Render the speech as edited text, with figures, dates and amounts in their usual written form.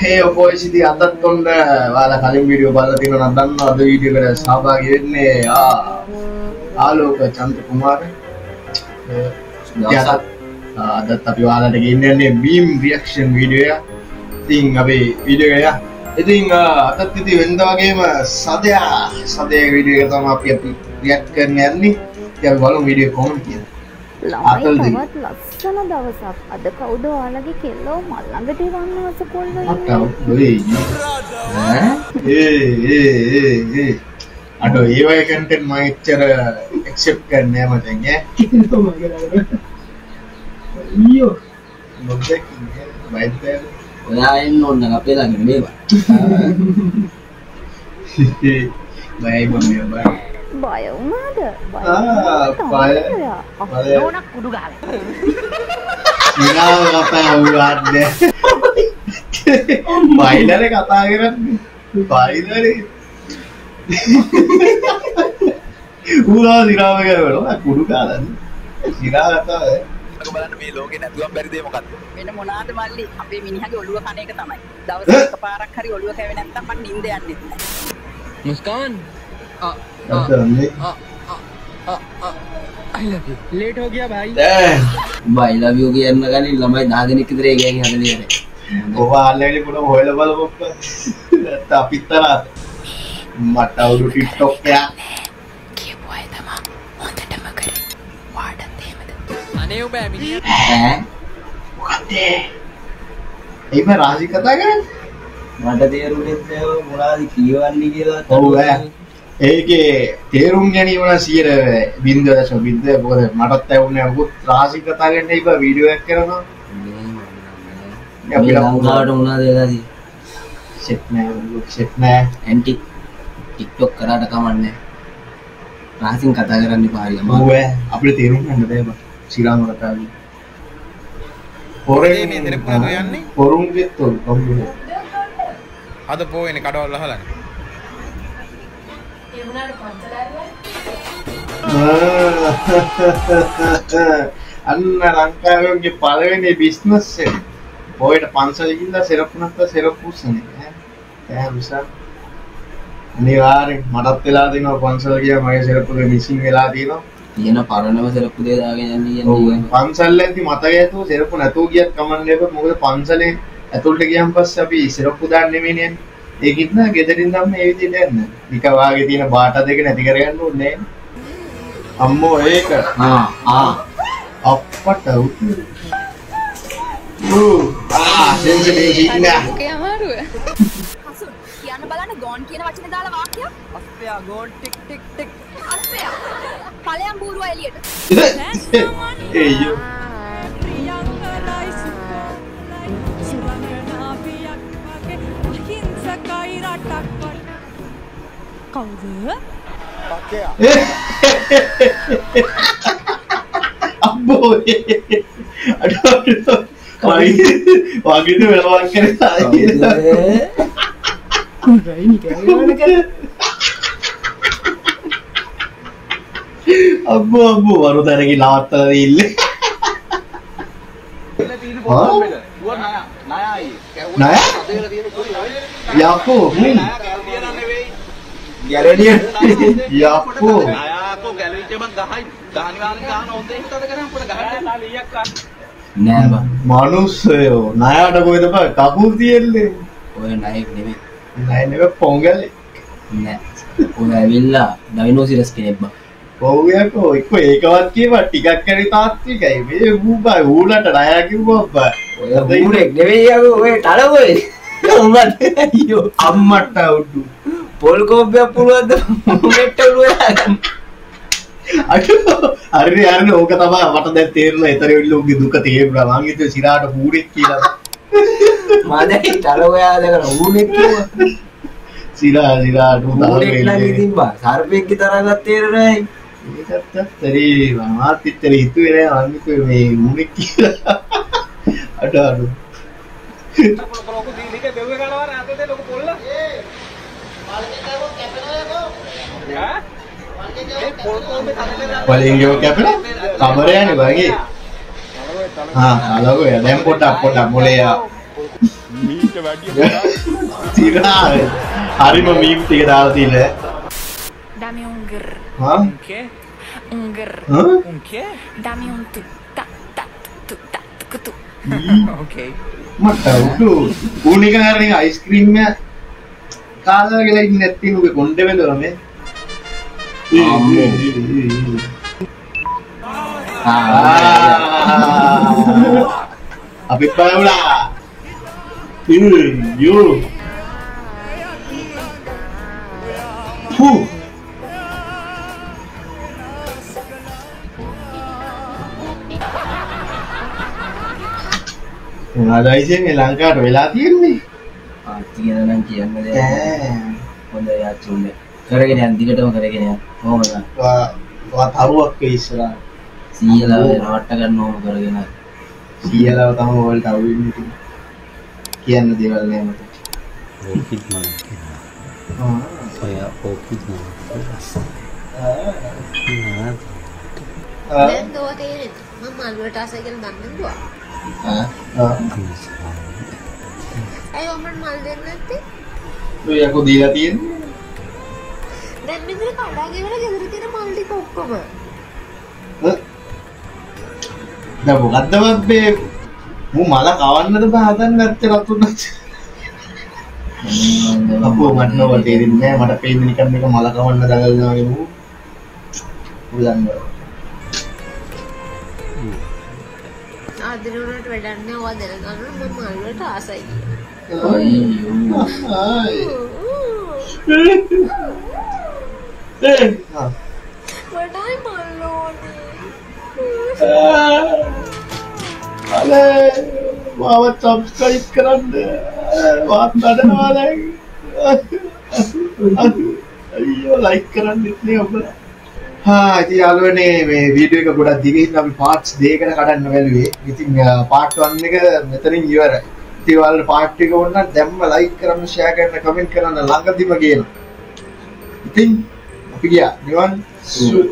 ඒ ඔබ ඉතින් අදත් ඔන්න ඔයාලා කලින් වීඩියෝ බලලා තියෙනවා නම් දන්නවා අද වීඩියෝ එකට සහභාගී වෙන්නේ ආලෝක චන්ද්‍ර කුමාර. අදත් අපි ඔයාලට ගෙන්න යන්නේ මීම් රියැක්ෂන් වීඩියෝ එක. ඉතින් අපි වීඩියෝ එක යා. ඉතින් අදත් ඉතින් වෙනදා වගේම සදයා වීඩියෝ එක තමයි අපි රියැක්ට් කරන්න යන්නේ. ඉතින් අපි බලමු වීඩියෝ කොහොමද කියලා. ළමයි තවත් ලස්සන දවසක්. අද කවුද ඔයාලගේ කෙල්ලෝ මල් ළඟට එවන්න ආස කොල්ලෝ ඉන්නේ? ඈ ඒ ඒ ඒ ඒ අඩෝ ඒ වගේ කන්ටෙන්ට් මම එච්චර ඇක්සෙප්ට් කරන්නේ නෑ මචං ඈ. අයියෝ මොකද කියන්නේ බයිද ඔයා එන්න ඕන නම් අපේ ළඟට මේ බා. බයයි මම මේ බය. බය වුණාද? බය බය. නෝනක් කුඩු ගහලා. සිනාව කතා වුණාද? බයිලනේ කතා කරන්නේ. බයිලනේ. ඌලා සිනාව කරනවා කුඩු ගහලානේ. සිනාව කතා ඈ. බලන්න මේ ලෝකේ නැතුවම බැරි දේ මොකද්ද? වෙන මොනවාද මල්ලි? අපේ මිනිහගේ ඔළුව කන එක තමයි. දවසක එකපාරක් හරි ඔළුව කැවේ නැත්තම් මං නිින්ද යන්නෙත් නෑ. මුස්කාන් आ I love you. Late हो गया भाई. උඹ I love you කියන්න කලින් ළමයි 10 දෙනෙක් විතර ඒ ගෑන් හදලා ඉවරයි. ඔබ ආන්ලයින් පොඩ හොයලා බලමු ඔක්කොම. නැත්තම් අපිත් තරහද. මට අවුරු TikTok එකක් කියපු අය තමා හොඳටම කරේ. වාටත් එහෙමද? අනේ ඔබ මිනිහා ඈ මොකද්ද? එයිම රාජි කතා කරන්නේ? මට තේරුනේ නෑ ඔය මොනවද කියවන්නේ කියලා. ඔව් ඈ. ඒකේ තේරුම් ගැනීම නම් 0.0 මොකද මටත් ඇහුන්නේ නෑ. මොකද රාජි කතා කරන්න ඉබ්බා වීඩියෝ එකක් කරනවා. මේ ලංකාවට මොනවද වෙලා තියෙන්නේ? සෙට් නෑ සෙට් නෑ. ඇන්ටි TikTok කරාට කමක් නෑ. රහසින් කතා කරන්න එපා හරි අමාරුයි. ඔව් ඈ අපිට තේරුම් ගන්න බෑ බං. සිරාම කතා කරන්නේ. පොරෙන් මේ දෙනෙක් පුරා යන්නේ. පොරුන්ගෙත් ඔව් කම්බුනේ. අද පොයනේ කඩවල් අහලානේ. ඒ වුණාට පන්සල ඇරුවා. අන්න ලංකාවේ පළවෙනි බිස්නස් එක. පොයට පන්සල ගිහිල්ලා සෙරප්පු නැත්නම් සෙරප්පු උස්සන එක ඈ. ඈ විශාල අනිවාර්යෙන් මටත් වෙලා තියෙනවා පන්සල ගියා මගේ සෙරප්පු එක මිසින් වෙලා තියෙනවා. තියෙන පරණම සෙරප්පු දෙක දාගෙන යන්න කියන්නේ. ඔව් පන්සල් ඇති මතකය ඇතුව සෙරප්පු නැතුව ගියත් කමක් නෑ. මොකද පන්සලේ ඇතුළට ගියන් පස්සේ අපි සෙරප්පු දාන්න නෙමෙයි යන්නේ. ඒකිට නා ගෙදරින් නම් මේ විදිහට යන්න. නිකන් වාගේ තියෙන බාටා දෙක නැති කරගන්න ඕනේ නෑ. අම්මෝ ඒක. ආ ආ අප්පට උතු. ඌ ආ සෙන්සිටිව් ඉන්න. ඔකේ අමාරුව. කසුන් කියන්න බලන්න ගෝන් කියන වචනේ දාලා වාක්‍යයක්. අස්පයා ගෝන් ටික් ටික් ටික්. අස්පයා. ඵලයන් බූරුවා එළියට. ඒයෝ. කවුද? අම්බෝ අඩෝ අඩෝ වගේ වගේ වෙලාවක් කරලා කුරයිනි කෑගහන අම්බෝ අම්බෝ වරු තරගේ නවත්තලා ඉන්නේ. ණය යකෝ හුම් ගැලවිය යකෝ නෑ බං. මනුස්සයෝ ණයට කොහෙද බං කකුල් තියෙන්නේ? ඔය ණයෙක් නෙමෙයි. ණය නෙමෙයි පොංගලේ. නෑ. ඔය ඇවිල්ලා ඩයිනෝසිරස් කෙනෙක් බං. ඔව් යකෝ එක්ක ඒකවත් කියපන් ටිකක් හරි තාත්විකයි. මේ ඌ බං ඌලට ණය කිව්වා බං. ඔය ඌරෙක් නෙමෙයි යකෝ ඔය ටලගොයි. උඹට අයියෝ අම්මට උඩු. පොල් කෝප්පයක් පුළුවන්ද මෙට්ට ඔළුව දාගන්න. අඩෝ හරි හරි ඕක තමයි මට දැන් තේරුණා. ඊතර වෙල්ල උගේ දුක තේරුණා. මං හිතුවේ සිරාට ඌරෙක් කියලා. මම දැන් ටලගොයා දැකලා ඌරෙක් කිව්වා. සිරා සිරාට ඌ ඌරෙක් නම් ඉතින් බා සර්පෙක්ගේ තරඟක් තේරෙන්නේ නෑ. ඒකත් ඇත්තරි මාත් ඉතින් හිතුවේ නෑ මං හිතුවේ මේ ඌරෙක් කියලා. අඩෝ අඩෝ වලින් ගියෝ කැපෙලා කමරයනේ වගේ. ආ අලගොය දැන් පොඩ්ඩක් පොඩ්ඩක් මොලේ ආ. මීට වැඩි තිරා හරිම මීම් ටික දාලා තියෙනවා. Dame un grr. Hã? Un quê? Un grr. Hã? Un quê? Dame un tu ta ta tu ta tu tu. Okay. මට උඩු ඌ නිකන් අර නිකන් අයිස්ක්‍රීම් එක කාලා කියලා ඉන්නේ නැත්නම් ඌගේ කොණ්ඩේ බැලුවා මේ. අම්මෝ. අපි බලමුලා. යෝ. හූ. මොනවාද අයිසේ මේ ලංකාවට වෙලා තියෙන්නේ? ආච්චි ගැන නම් කියන්න දෙයක් නෑ. හොඳයි ආච්චි හොඳයි. කරගෙන යන්න දිගටම කරගෙන යන්න. කොහොමද? ඔයා තරුවක් වෙයි ඉස්සරහ. සීයලා රවට්ට ගන්න ඕම කරගෙන. සීයලාව තමයි ඔයාලට අවු වෙන්නේ ඉතින්. කියන්න දේවල් නෑ මට. ඕකිඩ් මම කියනවා. ඔයා ඕකිඩ් මම ලස්සනයි. දැන් දෝ තේරෙන්නේ. මම මල් වලට ආසයි කියලා දන්නේ නැතුවා. ඇයි ඔයා මට මල් දෙන්නේ නැත්තේ? ඔය යකෝ දීලා තියෙන්නේ. දැන් මෙතන කඩා ගෙවලා ගෙදර තියෙන මල් ටික ඔක්කොම. දැන් මොකද්ද මේ මූ මල කවන්නද බා හදන්නේ නැත්තේ රතුනත්. අපෝ මට නෝ තේරෙන්නේ නෑ. මට පේන්නේ නිකන් මේක මල කවන්න දඟලනවා වගේ මූ. ඌ දන්නවා. ආදරේ වුණාට වැඩක් නෑ. ඔයා දැනගන්න ඕන මම මල් වලට ආසයි කියලා. අයියෝ. මට ආයි මල් ඕනේ. අලේ මාව සබ්ස්ක්‍රයිබ් කරන්න. මාත් නඩනවා දැන්. අයියෝ ලයික් කරන්න ඉන්නේ ඔබලා. හා ඉතින් යාළුවනේ මේ වීඩියෝ එක ගොඩක් දිගින් හින්දා අපි පාර්ට්ස් දෙකකට කඩන්න බැලුවේ. ඉතින් පාර්ට් 1 එක මෙතනින් ඉවරයි. ඉතින් ඔයාලට පාර්ට් එක ඕන නම් දැම්ම ලයික් කරන්න, ෂෙයා කරන්න, කමෙන්ට් කරන්න ළඟදිම ගේනවා. ඉතින් අපි ගියා. නිවන් සුව.